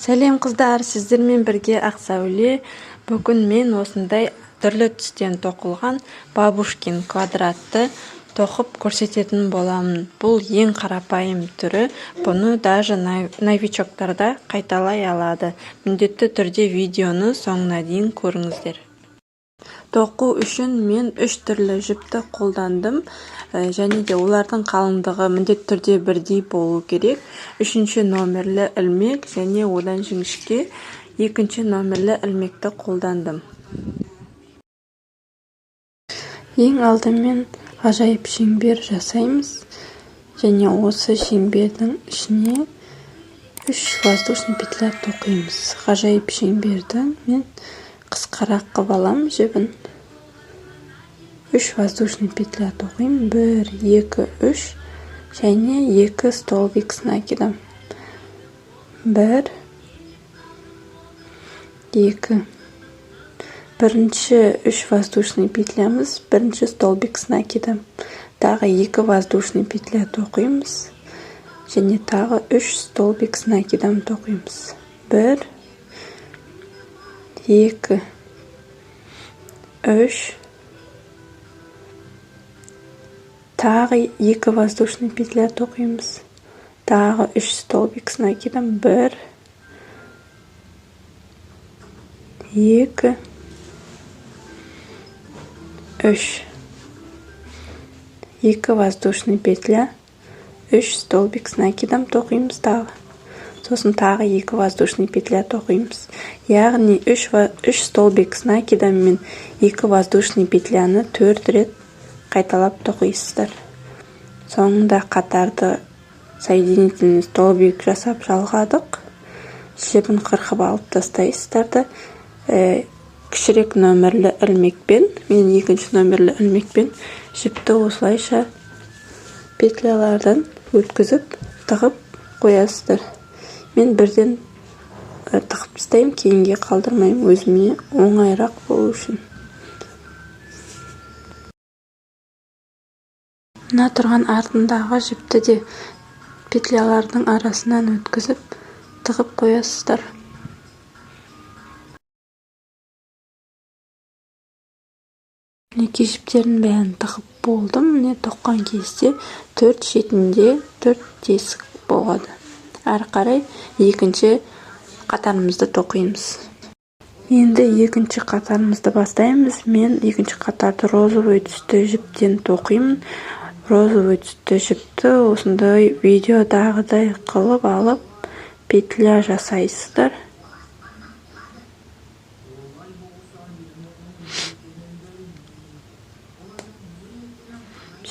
Сәлем, қыздар! Сіздермен бірге Ақсәуле. Бүгін мен осындай түрлі түстен тоқылған бабушкин квадратты тоқып көрсететін боламын. Бұл ең қарапайым түрі, бұны даже новичоктар да қайталай алады. Міндетті түрде видеоны соңына дейін көріңіздер. Тоқу үшін мен үш түрлі жіпті қолдандым және де олардың қалыңдығы міндетті түрде бірдей болу керек. Үшінші номерлі ілмек және одан жіңішке екінші номерлі ілмекті қолдандым. Ең алдымен ғажайып шеңбер жасаймыз және осы шеңбердің ішіне 3 воздушный петля тоқимыз. Ғажайып шеңберді мен қысқарақ қылып аламын жібін. 3 воздушный петля тоқимын. 1, 2, 3 және 2 столбик с накидом. 1, 2. Бірінші 3 воздушный петлямыз, бірінші столбик с накидом. Тағы 2 воздушный петля тоқимыз және тағы 3 столбик с накидом тоқимыз. 1, 2, 3, тағы 2 воздушный петля тоқимыз. Тағы 3 столбик с накидом. 1, 2, 3. 2 воздушный петля, 3 столбик с накидом тоқимыз тағы. Сосын тағы 2 воздушный петля тоқимыз. Яғни 3 столбик с накидом мен 2 воздушный петляны 4 рет қайталап тоқисыздар. Соңында қатарды соединительный столбик жасап жалғадық. Жібін қырқып алып тастайсыздар да, кішірек нөмірлі ілмекпен, мен екінші нөмірлі ілмекпен жіпті осылайша петлялардан өткізіп тығып қоясыздар. Мен бірден тығып тастаймын, кейінге қалдырмаймын, өзіме оңайырақ болу үшін. Мына тұрған артындағы жіпті де петлялардың арасынан өткізіп тығып қоясыздар. Мінекей, жіптердің бәрін тығып болдым. Міне, тоққан кезде 4 шетінде 4 тесік болады. Әрі қарай екінші қатарымызды тоқимыз. Енді екінші қатарымызды бастаймыз. Мен екінші қатарды розовый түсті жіптен тоқимын. Розовый түсті жіпті осындай видеодағыдай қылып алып петля жасайсыздар.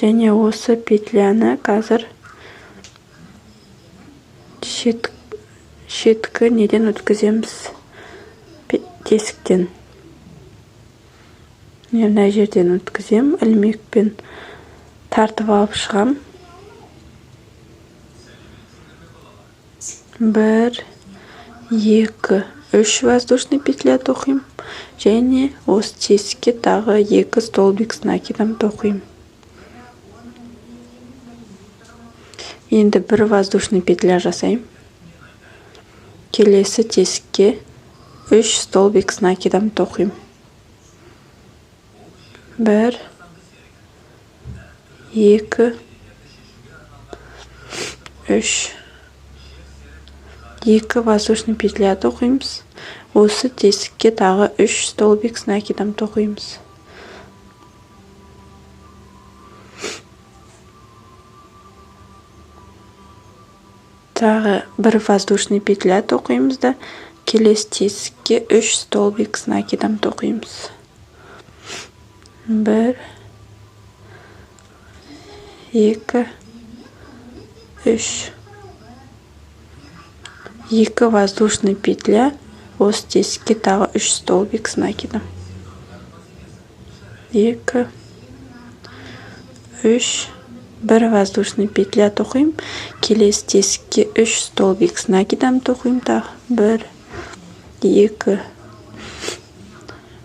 Және осы петляны қазір шеткі неден өткіземіз? Тесіктен. Міне, мына жерден өткізем, ілмекпен тартып алып шығам. 1, 2, 3 воздушный петля тоқимын. Және осы тесікке тағы 2 столбик с накидом тоқимын. Енді бір воздушный петля жасаймын. Келесі тесікке 3 столбик с накидом тоқимын. 1, 2, 3. 2 воздушный петля тоқимыз. Осы тесікке тағы 3 столбик с накидом тоқимыз. Тағы бір воздушный петля тоқимыз да, келесі тесікке 3 столбик с накидом тоқимыз. 1, 2, 3. 2 воздушный петля, осы тесікке тағы 3 столбик с накидом. 2, 3, бір воздушный петля тоқимын. Келесі тесікке 3 столбик с накидом тоқимын тағы. 1, 2,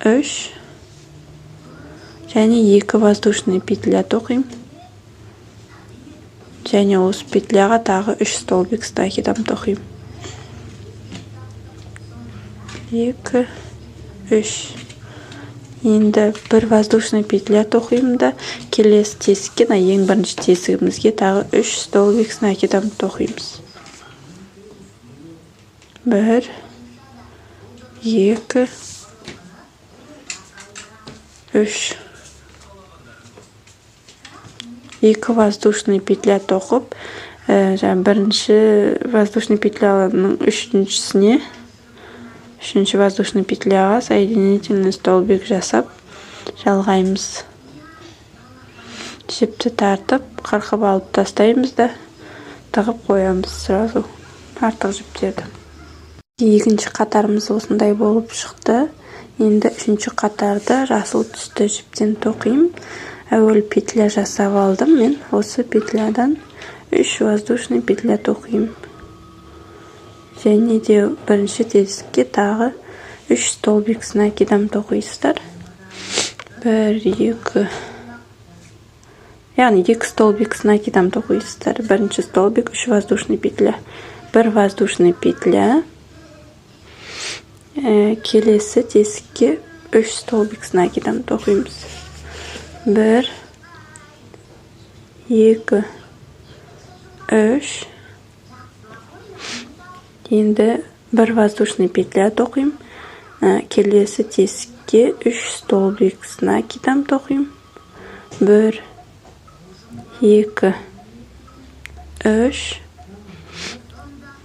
3 және 2 воздушный петля тоқимын. Және осы петляға тағы 3 столбик с накидом тоқимын. 2, 3. Енді бір воздушный петля тоқимын да, келесі тесікке, мына ең бірінші тесігімізге тағы 3 столбик с накидом тоқимыз. 1, 2, 3. 2 воздушный петля тоқып, жаңа бірінші воздушный петляның үшіншісіне, үшінші воздушный петляға соединительный столбик жасап жалғаймыз. Жіпті тартып, қырқып алып тастаймыз да, тығып қоямыз сразу артық жіптерді. Екінші қатарымыз осындай болып шықты. Енді үшінші қатарды жасыл түсті жіптен тоқимын. Әуелі петля жасап алдым мен. Осы петлядан 3 воздушный петля тоқимын. Және де бірінші тесікке тағы 3 столбик с накидом тоқисыздар. 1, 2, яғни 2 столбик с накидом тоқисыздар. Бірінші столбик 3 воздушный петля, 1 воздушный петля, келесі тесікке 3 столбик с накидом тоқимыз. 1, 2, 3. Енді бір воздушный петля тоқимын. Келесі тесікке 3 столбик с накидом тоқимын. 1, 2, 3.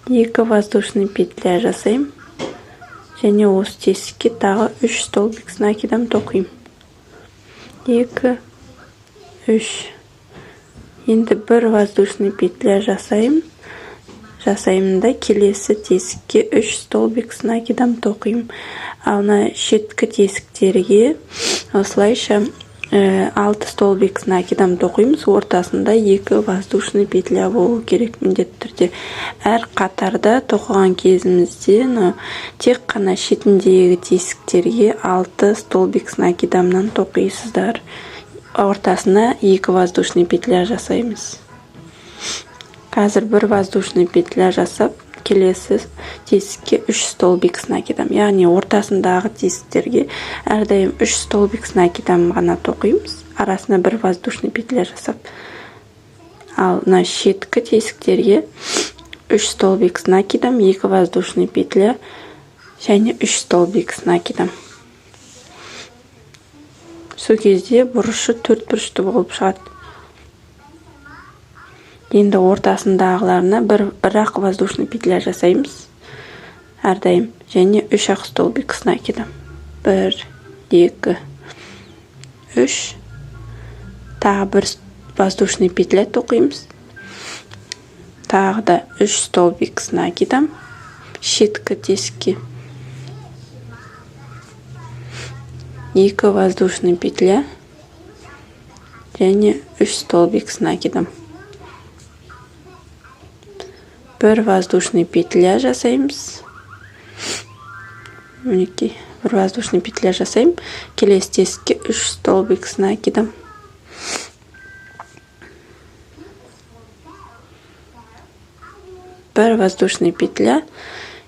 2 воздушный петля жасаймын. Және осы тесікке тағы 3 столбик с накидом тоқимын. 2, 3. Енді бір воздушный петля жасаймын. Жасаймын да, келесі тесікке 3 столбик с накидом тоқимын. Ал мына шеткі тесіктерге осылайша 6 столбик с накидом тоқимыз. Ортасында 2 воздушный петля болу керек міндетті түрде. Әр қатарда тоқыған кезімізде мына тек қана шетіндегі тесіктерге 6 столбик с накидомнан тоқисыздар. Ортасына 2 воздушный петля жасаймыз. Қазір бір воздушный петля жасап, келесі тесікке 3 столбик с накидом, яғни ортасындағы тесіктерге әрдайым 3 столбик с накидом ғана тоқимыз, арасына бір воздушный петля жасап. Ал мына шеткі тесіктерге 3 столбик с накидом, 2 воздушный петля және 3 столбик с накидом. Сол кезде бұрышы төрт бұрышты болып шығады. Енді ортасындағыларына бір-ақ воздушный петля жасаймыз әрдайым және 3 ақ столбик с накидом. 1, 2, 3. Тағы бір воздушный петля тоқимыз. Тағы да 3 столбик с накидом шеткі тесікке. 2 воздушный петля және 3 столбик с накидом. 1 воздушный петля жасаймыз. Мінекей, бір воздушный петля жасаймын. Келесі тесікке 3 столбик с накидом. 1 воздушный петля.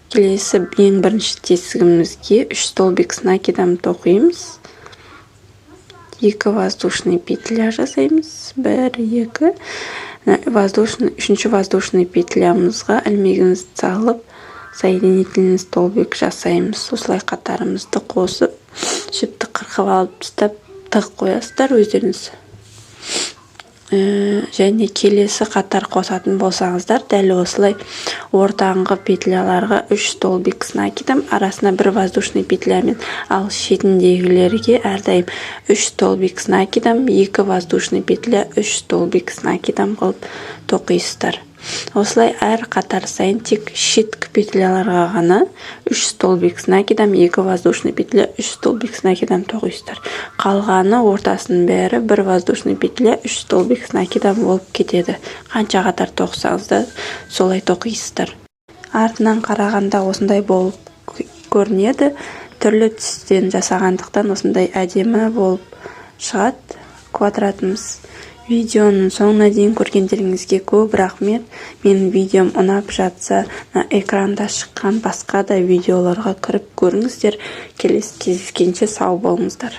Келесі ең бірінші тесігімізге 3 столбик с накидом тоқимыз. 2 воздушный петля жасаймыз. 1, 2. Воздушный, үшінші воздушный петлямызға ілмегімізді салып, соединительный столбик жасаймыз. Осылай қатарымызды қосып, жіпті қырқып алып тастап, тығып қоясыздар өздеріңіз. Және келесі қатар қосатын болсаңыздар, дәл осылай ортаңғы петляларға 3 столбик с накидом, арасына бір воздушный петлямен, ал шетіндегілерге әрдайым 3 столбик с накидом, 2 воздушный петля, 3 столбик с накидом қылып тоқисыздар. Осылай әр қатар сайын тек шеткі петляларға ғана 3 столбик с накидом, 2 воздушный петля, 3 столбик с накидом тоқисыздар. Қалғаны ортасының бәрі бір воздушный петля, 3 столбик с накидом болып кетеді. Қанша қатар тоқысаңыз да солай тоқисыздар. Артынан қарағанда осындай болып көрінеді. Түрлі түстен жасағандықтан осындай әдемі болып шығады квадратымыз. Видеоның соңына дейін көргендеріңізге көп рахмет. Менің видеом ұнап жатса, мына экранда шыққан басқа да видеоларға кіріп көріңіздер. Келесі кездескенше сау болыңыздар.